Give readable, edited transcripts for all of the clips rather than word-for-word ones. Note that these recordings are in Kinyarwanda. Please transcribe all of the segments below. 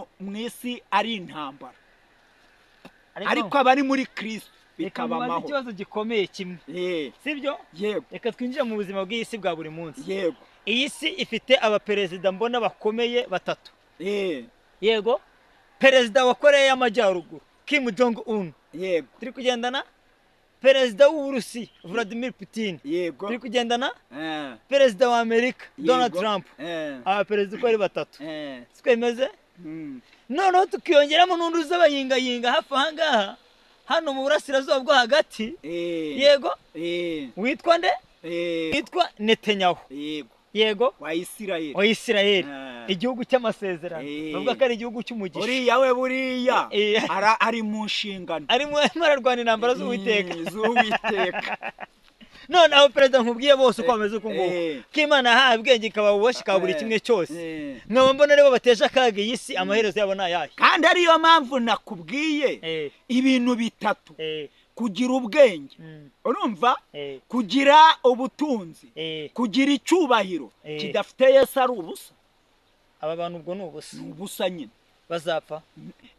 hano mu isi ari intambara, ariko abari muri Kristo bikaba amahoro. Ikibazo gikomeye kimwe, sibyo? Yego. Reka twinjire mu buzima bw'iyi si bwa buri munsi. Yego. Iyi si ifite abaperezida mbona bakomeye batatu. Yego. Perezida wa Korea y'Amajyaruguru Kim Jong Un. Yego. Turi kugendana. Perezida w'Uburusiya Vladimir Putin. Yego. Turi kugendana. Perezida wa Amerika Donald Trump. Aba perezida uko ari batatu. Siko bimeze? Noneho tukiyongeramo n'undi uza bayingayinga hafi aha ngaha hano mu burasirazuba bwo hagati. Yego. Witwa nde? Witwa Netanyahu. Yego. Yego. Wa Isirayeli. Wa Isirayeli. Igihugu cy'amasezerano. Bavuga ko ari igihugu cy'umugisha. Uriya we buriya ari mu nshingano. Arimo ararwana intambara z'Uwiteka. Z'Uwiteka. None aho perezida nkubwiye bose uko bameze uko nguko. Ko Imana yahaye ubwenge ikaba ububasha ikaba buri kimwe cyose. Nkaba mbona rero bateje akaga iyi si, amaherezo yabo ni ayahe? Kandi ariyo mpamvu nakubwiye ibintu bitatu. Kugira ubwenge, urumva, kugira ubutunzi, kugira icyubahiro kidafite Yesu ari ubusa. Aba bantu ubwo ni ubusa. Ni ubusa nyine. Bazapfa.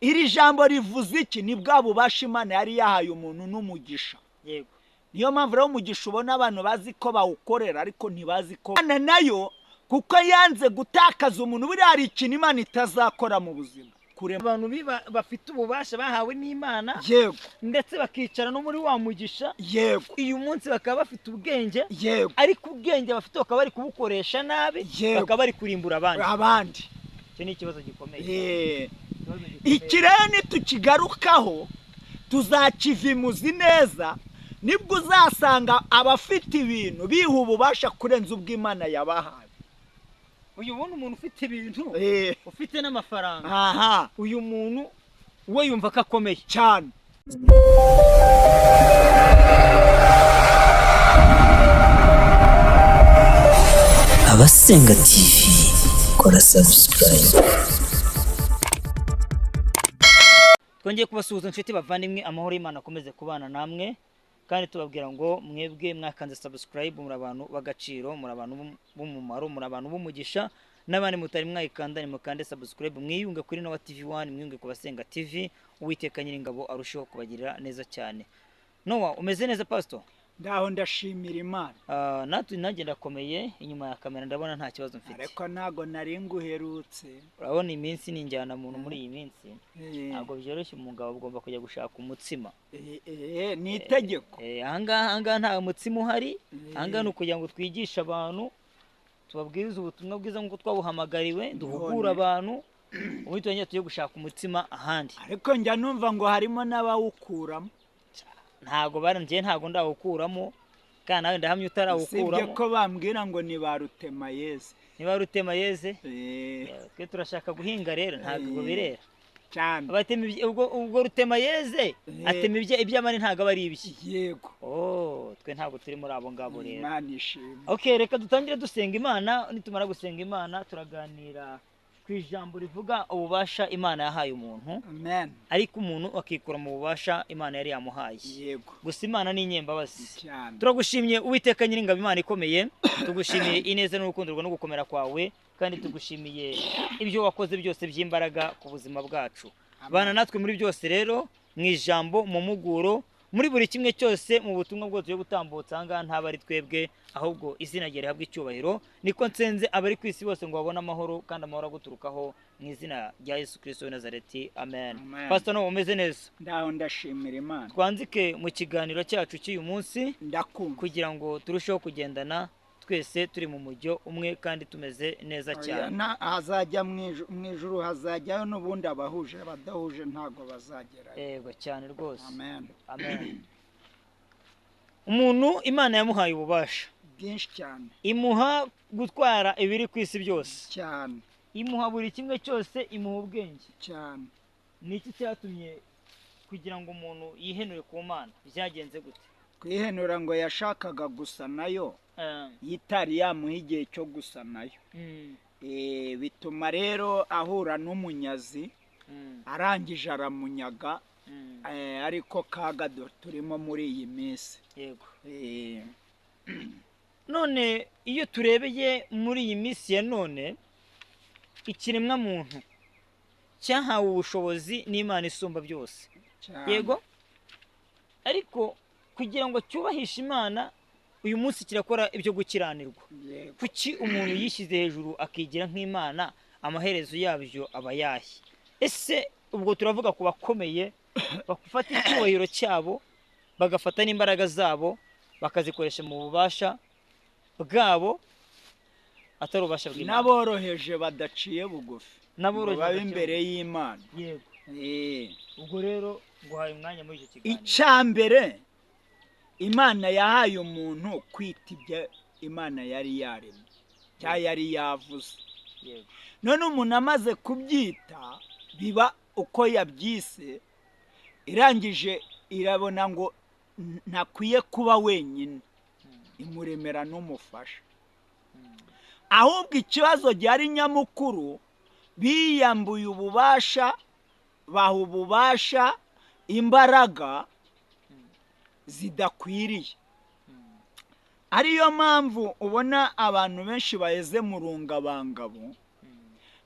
Iri jambo rivuze iki? Ni bwa bubasha Imana yari yahaye umuntu n'umugisha. Yego. Niyo mpamvu rero umugisha ubona abantu bazi ko bawukorera ariko ntibazi ko Imana nayo, kuko yanze gutakaza umuntu. Buriya hari ikintu Imana itazakora mu buzima. Abantu bafite ububasha bahawe n'Imana. Yego. Ndetse bakicara no muri wa mugisha. Yego. Uyu munsi bakaba bafite ubwenge. Yego. Ariko ubwenge bafite bakaba bari kubukoresha nabi. Yego. Bakaba bari kurimbura abandi. Abandi. Icyo ni ikibazo gikomeye. Iki rero nitukigarukaho tuzakiva imuzi neza, nibwo uzasanga abafite ibintu biha ububasha kurenza ubw'Imana yabahaye. Uyu ubona umuntu ufite ibintu, ufite n'amafaranga. Aha. Uyu muntu we yumva ko akomeye cyane. Abasenga TV, kora subscribe. Twongeye kubasuhuza inshuti bavandimwe, amahoro y'Imana akomeze kubana namwe, kandi tubabwira ngo mwebwe mwakanze subscribe, muri abantu b'agaciro, muri abantu b'umumaro, muri abantu b'umugisha. N'abandi mutari mwayikanda ni mukande subscribe, mwiyunge kuri Nowa TV 1, mwiyunge ku Basenga TV. Uwiteka Nyiringabo arusheho kubagirira neza cyane. Nowa, umeze neza pastor? Ndaho ndashimira Imana. Natwe nanjye ndakomeye, inyuma ya kamera ndabona nta kibazo mfite. Ariko ntago nari nguherutse. Urabona iminsi ni injyana muntu muri iyi minsi. Ntabwo byoroshye, umugabo ugomba kujya gushaka umutsima. Ni itegeko. Ahangaha nta mutsima uhari. Ahangaha ni ukugira ngo twigishe abantu, tubabwirize ubutumwa bwiza nk'uko twabuhamagariwe, duhugura abantu, ubundi tujye tujye gushaka umutsima ahandi. Ariko njya numva ngo harimo n'abawukuramo. Ntago barangiye, ntago ndawukuramo, kandi nawe ndahamya utarawukuramo. Sibyo ko bambwira ngo ni ba Rutema yeze. Ni ba Rutema yeze? Twe turashaka guhinga rero, ntago birera. Cyane. Abatema ubwo Rutema yeze, atema iby'amani ntago aba ari ibye. Yego. Oh, twe ntago turi muri abo ngabo rero. Imana ishimwe. Okay, reka dutangire dusenga Imana, nitumara gusenga Imana turaganira ku ijambo rivuga ububasha Imana yahaye umuntu. Amen. Ariko umuntu akikura mu bubasha Imana yari yamuhaye. Yego. Gusa Imana ni inyembabazi. Cyane. Turagushimye Uwiteka Nyiringabo, Imana ikomeye, tugushimiye ineza n'urukundo rwawe no gukomera kwawe, kandi tugushimiye ibyo wakoze byose by'imbaraga ku buzima bwacu. Bana natwe muri byose rero, mu ijambo, mu muguro, muri buri kimwe cyose, mu butumwa bwose byo gutambutsa aha ngaha, ntaba ari twebwe, ahubwo izina rye rihabwe icyubahiro. Niko nsenze abari ku isi bose ngo babone amahoro, kandi amahoro aguturukaho, mu izina rya Yesu Kristo w'i Nazareti. Amen. Pastor Nowa, umeze neza? Ndaho ndashimira Imana. Twanzike mu kiganiro cyacu cy'uyu munsi, ndakumva, kugira ngo turusheho kugendana twese turi mu mujyo umwe kandi tumeze neza cyane. Hazajya mu ijuru hazajyayo n'ubundi abahuje, abadahuje ntago bazagerayo. Yego cyane rwose. Amen. Amen. Umuntu Imana yamuhaye ububasha bwinshi cyane, imuha gutwara ibiri ku isi byose cyane, imuha buri kimwe cyose, imuha ubwenge cyane. Ni iki cyatumye kugira ngo umuntu yihenure ku Mana? Byagenze gute? Kwihenura ngo yashakaga gusa nayo, yitari yamuha igihe cyo gusa nayo. Bituma rero ahura n'umunyazi, arangije aramunyaga, ariko kaga turimo muri iyi minsi. Yego. None iyo turebeye muri iyi minsi ya none, ikiremwa muntu Cyahawe ubushobozi n'Imana isumba byose. Cyane. Yego, ariko kugira ngo cyubahishe Imana, uyu munsi kirakora ibyo gukiranirwa. Yego. Kuki umuntu yishyize hejuru akigira nk'Imana, amaherezo yabyo aba yahe? Ese ubwo turavuga ku bakomeye bafata icyubahiro cyabo, bagafata n'imbaraga zabo, bakazikoresha mu bubasha bwabo atari ububasha bw'Imana. N'aboroheje badaciye bugufi, N'aboroheje ngo babe badaciye imbere y'Imana. Yego. Eh. Ubwo rero nguhaye umwanya muri icyo kiganiro. Icya mbere, Imana yahaye umuntu kwita ibyo Imana yari yaremye cyangwa yari yavuze. None umuntu amaze kubyita biba uko yabyise, irangije irabona ngo ntakwiye kuba wenyine, imuremera n'umufasha. Ahubwo ikibazo gihari nyamukuru, biyambuye ububasha, baha ububasha imbaraga zidakwiriye. Ariyo mpamvu ubona abantu benshi baheze mu rungabangabo,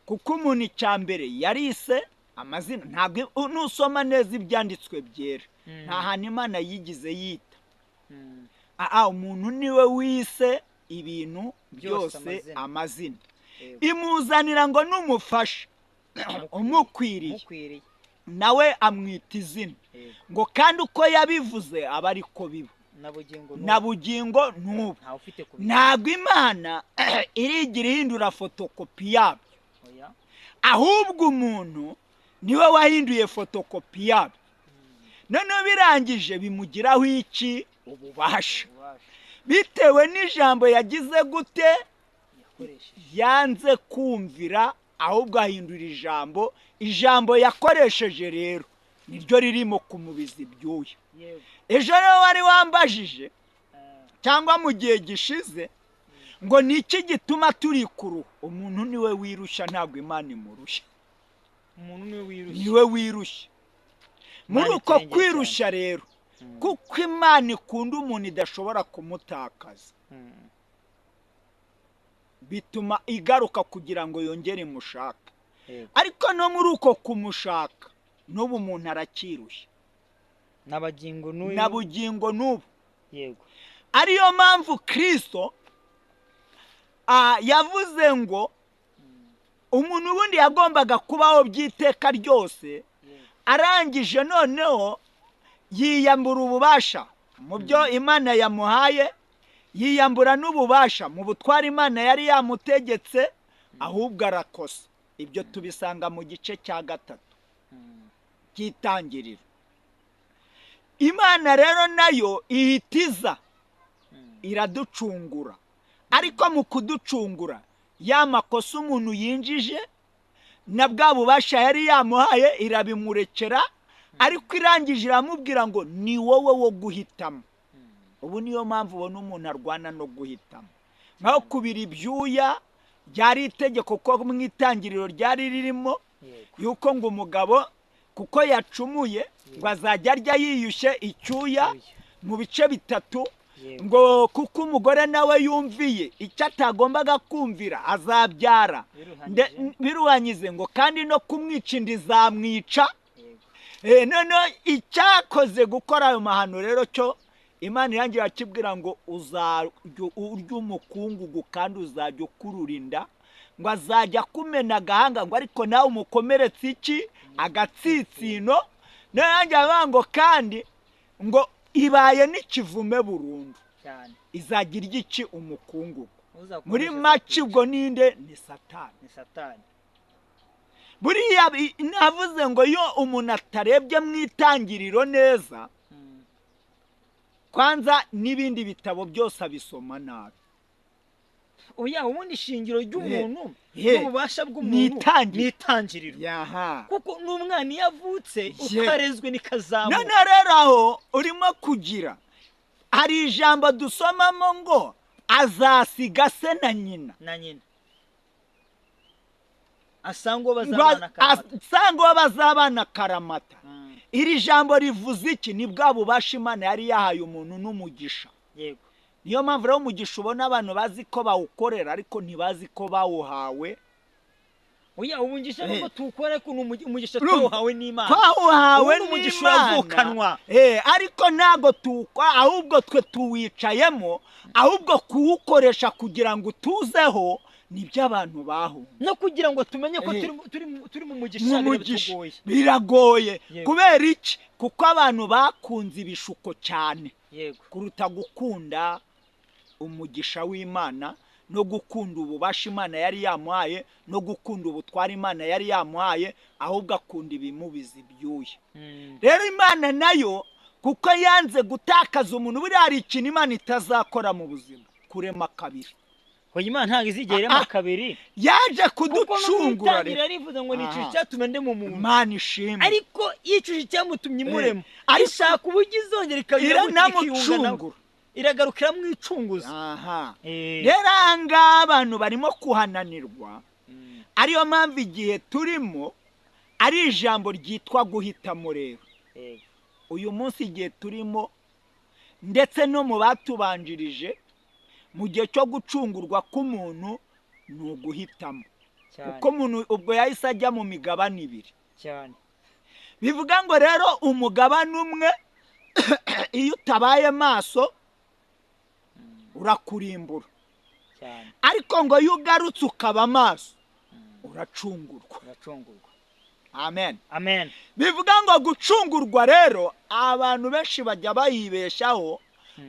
kuko umuntu icya mbere yarise amazina. Ntabwo nusoma neza ibyanditswe byera, nta hantu Imana yigize yita. Umuntu niwe wise ibintu Byose byose amazina. Amazina. Imuzanira ngo n'umufasha umukwiriye, Umukwiriye. nawe amwita izina. Ngo kandi uko yabivuze aba ariko biba. Na bugingo Na bugingo n'ubu ntawe ufite kubi. Ntabwo Imana irigira ihindura fotokopi yabyo. Oya. Ahubwo umuntu niwe wahinduye fotokopi yabyo, noneho birangije bimugiraho iki? Ububasha. Ububasha. Bitewe n'ijambo yagize gute? Yakoresheje. Yanze kumvira, ahubwo ahindura ijambo. Ijambo yakoresheje rero niryo ririmo kumubiza ibyuya. Ejo rero wari wambajije, cyangwa mu gihe gishize, ngo ni iki gituma turi kuruha? Umuntu niwe wirushya, ntabwo Imana imurushya. Umuntu niwe wirushya. Niwe wirushya. Muri Imana uko iturengere kwirushya rero, kuko Imana ikunda umuntu idashobora kumutakaza, bituma igaruka kugira ngo yongere imushake. Ariko no muri uko kumushaka, n'ubu umuntu arakirushya. N'abagingo n'uyu. Na bugingo n'ubu. Ariyo mpamvu Kirisito yavuze ngo umuntu ubundi yagombaga kubaho by'iteka ryose, arangije noneho yiyambura ububasha mu byo Imana yamuhaye, yiyambura n'ububasha mu butware Imana yari yamutegetse, ahubwo arakosa. Ibyo tubisanga mu gice cya 3 cy'itangiriro. Imana rero nayo ihitiza iraducungura, ariko mu kuducungura ya makosa umuntu yinjije na bwa bubasha yari yamuhaye irabimurekera, ariko irangije iramubwira ngo ni wowe wo guhitamo. Ubu niyo mpamvu ubona umuntu arwana no guhitamo. Nkaho kubira ibyuya ryari itegeko ko mu itangiriro ryari ririmo, yuko ngo umugabo kuko yacumuye ngo azajya arya yiyushye icyuya mu bice 3, ngo kuko umugore nawe yumviye icyo atagombaga kumvira azabyara biruhanyize, ngo kandi no kumwica inda izamwica. Noneho icyakoze gukora ayo mahano rero cyo Imana irangira akibwira ngo uzajya urya umukungugu kandi uzajya ukurura inda, ngo azajya kumena agahanga, ngo ariko nawe umukomeretse iki? Agatsitsino. Noneho avuga ngo kandi ngo ibaye n'ikivume burundu, izajya irya iki? Umukungugu. Muri make ubwo ninde? Ni Satani. Ni Satani. Buriya navuze ngo iyo umuntu atarebye mu itangiriro neza, kwanza n'ibindi bitabo byose abisoma nabi. Oya, ubundi ishingiro ry'umuntu n'ububasha bw'umuntu ni itangiriro. Kuko n'umwana iyo avutse ukarezwe nikazamuka. None rero aho urimo kugira, hari ijambo dusomamo ngo azasiga se na nyina. Na nyina. Asanga uwo bazabana karamata. Iri jambo rivuze iki? Ni bwa bubasha Imana yari yahaye umuntu n'umugisha. Yego. Niyo mpamvu rero umugisha ubona abantu bazi ko bawukorera, ariko ntibazi ko bawuhawe. Oya, umugisha nubwo tuwukora ariko ni umugisha Urumva? twawuhawe n'Imana. Twawuhawe Ubundi umugisha n'Imana. uravukanwa. Ariko ntabwo tuwukwa, ahubwo twe tuwicayemo, ahubwo kuwukoresha kugira ngo utuzeho nibyo abantu bahunga. No kugira ngo tumenye ko turi mu mugisha Mu mugisha biratugoye. Biragoye. Yego. Kubera iki? Kuko abantu bakunze ibishuko cyane kuruta gukunda umugisha w'Imana no gukunda ububasha Imana yari yamuhaye no gukunda ubutware Imana yari yamuhaye, ahubwo akunda ibimubiza ibyuya. Rero Imana nayo kuko yanze gutakaza umuntu, buriya hari ikintu Imana itazakora mu buzima, kurema kabiri. Oya, Imana ntabwo izigera irema kabiri. Yaje Kuko no mu kuducungura itangira rero. yarivuze ngo nicuje icyatumye ndema umuntu. Imana ishimwe. Ariko yicuje icyamutumye imurema. Ariko ishaka uburyo izongera ikayirema, ikiyunga nawe. Iranamucungura. Iragaruka iramwicunguza. Rero aha ngaha abantu barimo kuhananirwa, ariyo mpamvu igihe turimo ari ijambo ryitwa guhitamo rero. Uyu munsi igihe turimo ndetse no mu batubanjirije mu gihe cyo gucungurwa k'umuntu ni uguhitamo. Kuko umuntu ubwo yahise ajya mu migabane ibiri. Bivuga ngo rero umugabane umwe iyo utabaye maso urakurimbura. Ariko ngo iyo ugarutse ukaba maso uracungurwa. Uracungurwa. Amen. Amen. Bivuga ngo gucungurwa rero abantu benshi bajya bayibeshaho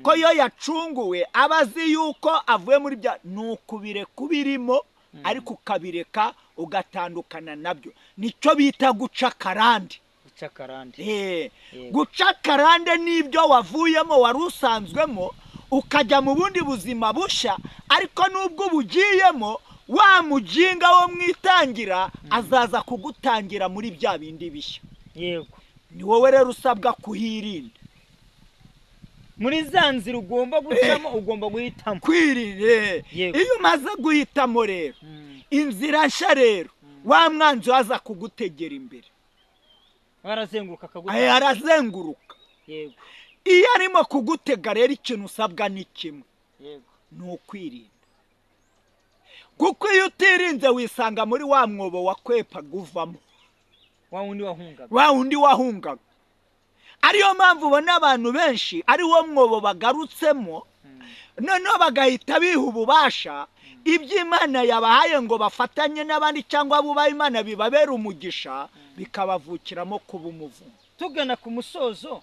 ko iyo yacunguwe aba azi yuko avuye muri bya, ni ukubireka ubirimo ariko ukabireka ugatandukana nabyo, nicyo bita guca karande. Guca karande. Guca karande n'ibyo wavuyemo wari usanzwemo ukajya mu bundi buzima bushya, ariko nubwo ubugiyemo wa mujinga wo mwitangira azaza kugutangira muri bya bindi bishya. Ni wowe rero usabwa kuhirinda. Muri za nzira ugomba gucamo ugomba guhitamo. Kwirinda. Iyo umaze guhitamo rero inzira nshya rero wa mwanzi waza kugutegera imbere. Arazenguruka akagutega. Arazenguruka. Iyo arimo kugutega rero ikintu usabwa ni kimwe. Ni ukwirinda. Kuko iyo utirinze wisanga muri wa mwobo wakwepaga uvamo. Wa wundi wahungaga. Wa wundi wahungaga. Ariyo mpamvu ubona abantu benshi ari wo mwobo bagarutsemo, noneho bagahita biha ububasha iby'Imana yabahaye ngo bafatanye n'abandi cyangwa bubaha Imana bibabera umugisha, bikabavukiramo kuba umuvumo. Tugana ku musozo.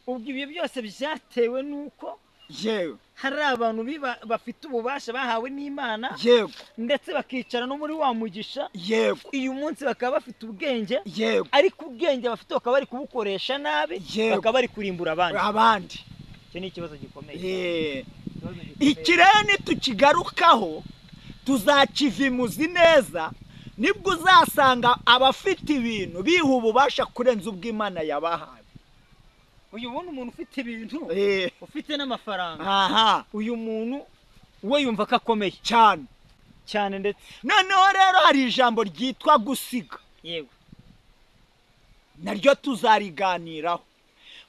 Ubwo ibyo byose byatewe nuko hari abantu bafite ububasha bahawe n'Imana, ndetse bakicara no muri wa mugisha, uyu munsi bakaba bafite ubwenge, ariko ubwenge bafite bakaba bari kubukoresha nabi, bakaba bari kurimbura abandi. Icyo ni ikibazo gikomeye. Iki rero nitukigarukaho tuzakivimuzi neza, nibwo uzasanga abafite ibintu biha ububasha kurenza ubw'Imana yabahaye. Uyu ubona umuntu ufite ibintu, ufite n'amafaranga, uyu muntu we yumva ko akomeye cyane cyane ndetse. Noneho rero hari ijambo ryitwa gusiga. Naryo tuzariganiraho.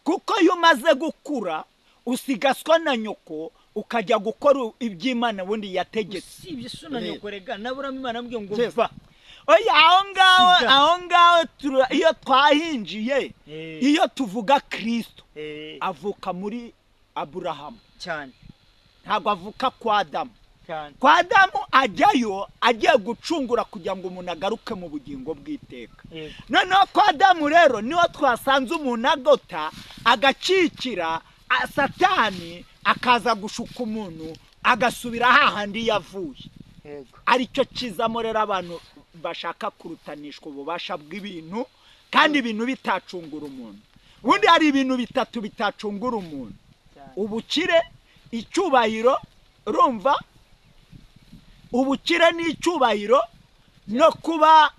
Kuko iyo umaze gukura usigaswa na nyoko ukajya gukora iby'Imana ubundi yategetse. Usibye so na nyoko rega nabura Imana ambwiye ngo va. Oya, aho ngaho iyo twahinjiye, iyo tuvuga Kristo avuka muri Aburahamu cyane, ntabwo avuka kwa Adamu. Kwa Adamu ajyayo agiye gucungura kugira ngo umuntu agaruke mu bugingo bw'iteka. Noneho kwa Adamu rero niho twasanze umuntu agota agacikira Satani akaza gushuka umuntu agasubira hahandi yavuye. Aricyo kizamo rero abantu bashaka kurutanishwa ububasha bw'ibintu, kandi ibintu bitacungura umuntu. Ubundi hari ibintu bitatu bitacungura umuntu: ubukire, icyubahiro, urumva ubukire n'icyubahiro no kuba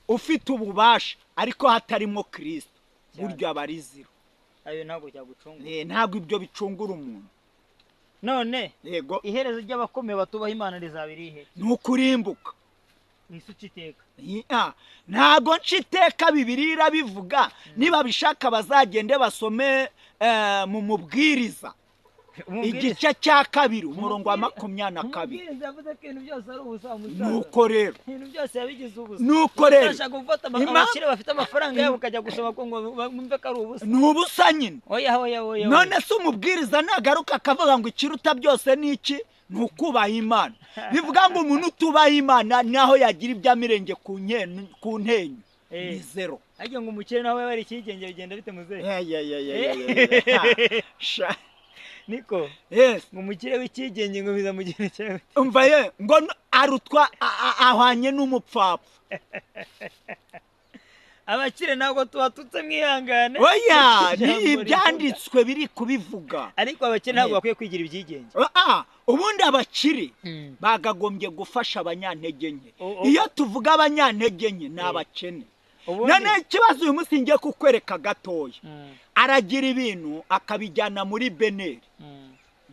ufite ububasha ariko hatarimo Kristo, buryo aba ari zero. Ayo ntabwo byagucungura. Ntabwo ibyo bicungura umuntu. None iherezo ry'abakomeye batubaha Imana rizaba irihe? Ni ukurimbuka. Isuka iteka. Ntabwo nca iteka, Bibiliya irabivuga. Niba bishaka bazagende basome mu mubwiriza. Igice cya 2 umurongo wa 22. Umubwiriza yavuze ko ibintu byose ari ubusa, umusaza. Nuko rero, Ibintu byose yabigize ubusa. nuko rero Urashaka gufata abakire bafite amafaranga yabo ukajya gusoma ko ngo bumve ko ari ubusa. Ni ubusa nyine. Oya, oya, oya. None se umubwiriza nagaruka akavuga ngo ikiruta byose ni iki? Ni ukubaha Imana. Bivuga ngo umuntu utubaha Imana naho yagira ibyamirenge ku ntenyo ni zero. Ariko ngo umukire nawe yaba ari ikigenge bigenda bite muzehe? Niko. Yes. Ngo umukire w'ikigenge ngo bizamugira cyawe. Umva ye ngo arutwa ahwanye n'umupfapfa. Abakire ntabwo tubatutse mwihangane. Oya, ni ibyanditswe biri kubivuga. Ariko abakire ntabwo bakwiye kwigira ibyigenge. Ubundi abakire bagagombye gufasha abanyantege nke. Iyo tuvuga abanyantege nke ni abakene. None ikibazo uyu munsi ngiye kukwereka gatoya. Aragira ibintu akabijyana muri Beneri.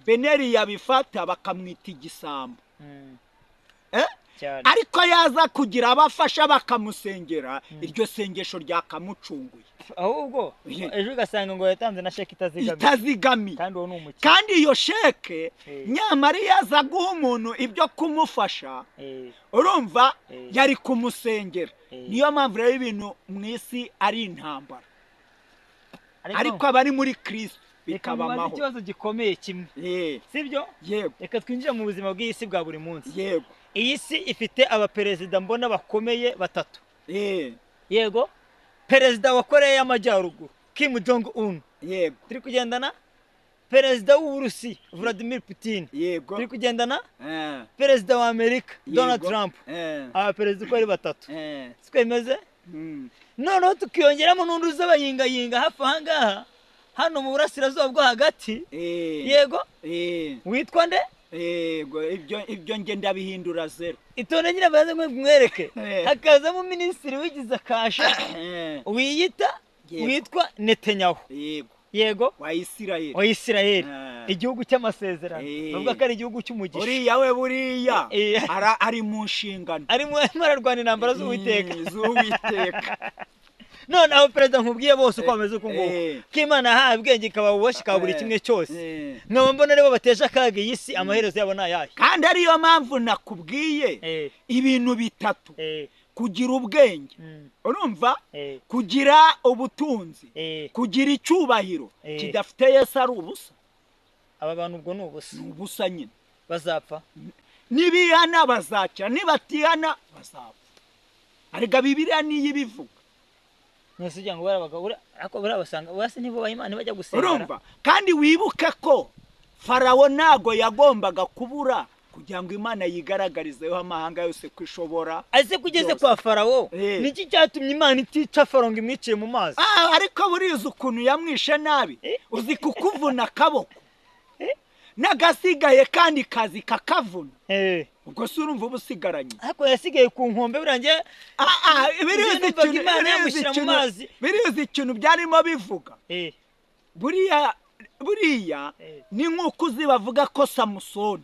Beneri yabifata bakamwita igisambo. Ariko yaza kugira abafasha bakamusengera, iryo sengesho ryakamucunguye. Ahubwo ejo ugasanga ngo yatanze na sheke itazigamiye. Kandi uwo ni umukire. Kandi iyo sheke nyamara yaza guha umuntu ibyo kumufasha, urumva yari kumusengera. Niyo mpamvu rero ibintu mu isi ari intambara. Ariko abari muri Kristo bikaba amahoro. Ikibazo gikomeye kimwe. Sibyo? Yego. Reka twinjire mu buzima bw'isi bwa buri munsi. Yego. Iyi si ifite abaperezida mbona bakomeye batatu. Yego. Perezida wa Korea y'Amajyaruguru Kim Jong Un. Yego. Turi kugendana. Perezida w'Uburusi Vladimir Putin. Yego. Turi kugendana. Perezida wa Amerika Donald Trump. Aba perezida uko ari batatu. Siko bimeze? Noneho tukiyongeramo n'undi uzabayingayinga hafi aha ngaha hano mu burasirazuba bwo hagati. Yego. Witwa nde? Yego, ibyo nge ndabihindura zero. Itonde nyine baze mwereke. Hakazamo minisitiri wigize akasha wiyita witwa Netanyahu. Yego. Yego. Wa Isirayeli. Wa Isirayeli. Igihugu cy'amasezerano. Bavuga ko ari igihugu cy'umugisha. Uriya we buriya ari mu nshingano. Arimo ararwana intambara z'Uwiteka. Z'Uwiteka. None abo perezida nkubwiye bose uko bameze uko nguko. Ko Imana yahaye ubwenge ikaba uboshye ikaba buri kimwe cyose. Nkaba mbona aribo bateje akaga iyi si, amaherezo yabo ni ayahe? Kandi ariyo mpamvu nakubwiye ibintu bitatu. Kugira ubwenge, urumva, kugira ubutunzi, kugira icyubahiro kidafite Yesu ari ubusa. Aba bantu ubwo ni ubusa. Ni ubusa nyine. Bazapfa. Nibihana bazakira, nibatihana bazapfa. Arega Bibiliya niyo ibivuga. Nese ngo barabagabura ariko barabasanga basi nibo bayimana bajya gusenga. Urumva? Kandi wibuke ko Farawo nago yagombaga kubura kugira ngo Imana yigaragarizeho amahanga yose ko ishobora. Ese kugeze kwa Farawo niki cyatumye Imana itica Farawo ngo imwiciye mu mazi? Ariko buriza ukuntu yamwishe nabi, uzi kukuvuna akaboko n'agasigaye kandi kazi kakavuna. Ubwo se urumva ubusigaranye. Ariko yasigaye ku nkombe burangiye. Birizi ikintu byarimo bivuga. Buriya ni nk'uko uzi bavuga ko Samusoni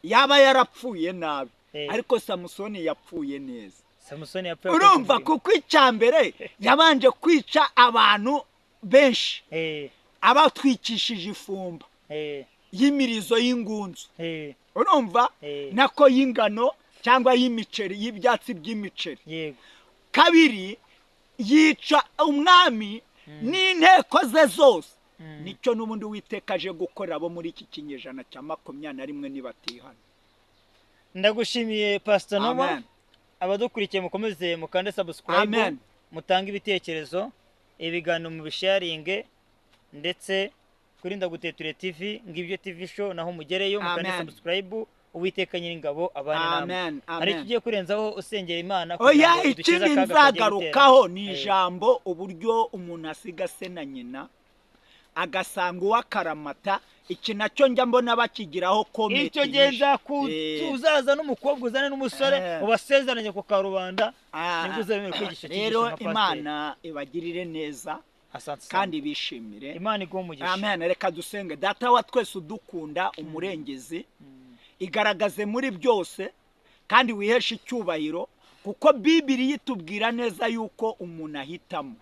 yaba yarapfuye nabi, ariko Samusoni yapfuye neza. Samusoni yapfuye. Urumva, kuko icya mbere yabanje kwica abantu benshi, abatwikishije ifumba y'imirizo y'ingunzu. Urumva, nako y'ingano cyangwa y'imiceri, y'ibyatsi by'imiceri. Yego. Kabiri, yica umwami n'inteko ze zose. Nicyo n'ubundi Uwiteka aje gukorera abo muri iki kinyejana cya 21 nibatihana. Ndagushimiye Pastor Noah. Abadukurikiye mukomeze mukande subscribe, mutange ibitekerezo, ibiganiro mu bisharinge, ndetse kuri Ndaguteture TV, ngibyo TV show naho mugereyo mukande subscribe. Uwiteka Nyiringabo abane namwe. Ariko ugiye kurenzaho usengera Imana. Oya, ikindi nzagarukaho ni ijambo uburyo umuntu asiga se na nyina agasanga uwakaramata. Iki nacyo njya mbona bakigiraho kometi. Icyo genza uzaza n'umukobwa uzane n'umusore ubasezeranye ku karubanda, nibwo uzabemera kwigisha. Rero Imana ibagirire neza kandi bishimire. Imana iguhe umugisha. Amen. Reka dusenge. Data wa twese udukunda, umurengezi, igaragaze muri byose kandi wiheshe icyubahiro, kuko Bibiliya itubwira neza yuko umuntu ahitamo.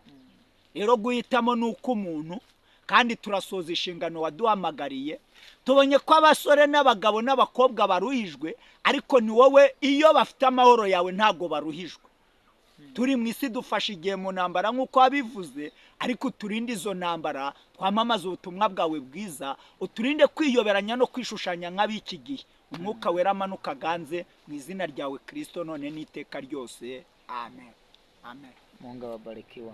Rero guhitamo ni uko umuntu Kandi turasoza inshingano waduhamagariye. Tubonye ko abasore n'abagabo n'abakobwa baruhijwe, ariko ni wowe iyo bafite amahoro yawe ntabwo baruhijwe. Turi mu isi, dufashe igihe mu ntambara nk'uko wabivuze, ariko uturinde izo ntambara, twamamaze ubutumwa bwawe bwiza, uturinde kwiyoberanya no kwishushanya nk'ab'iki gihe. Umwuka Wera amanuka aganze mu izina ryawe Kirisito, none n'iteka ryose. Amen, amen. Mungu awabarikiwa.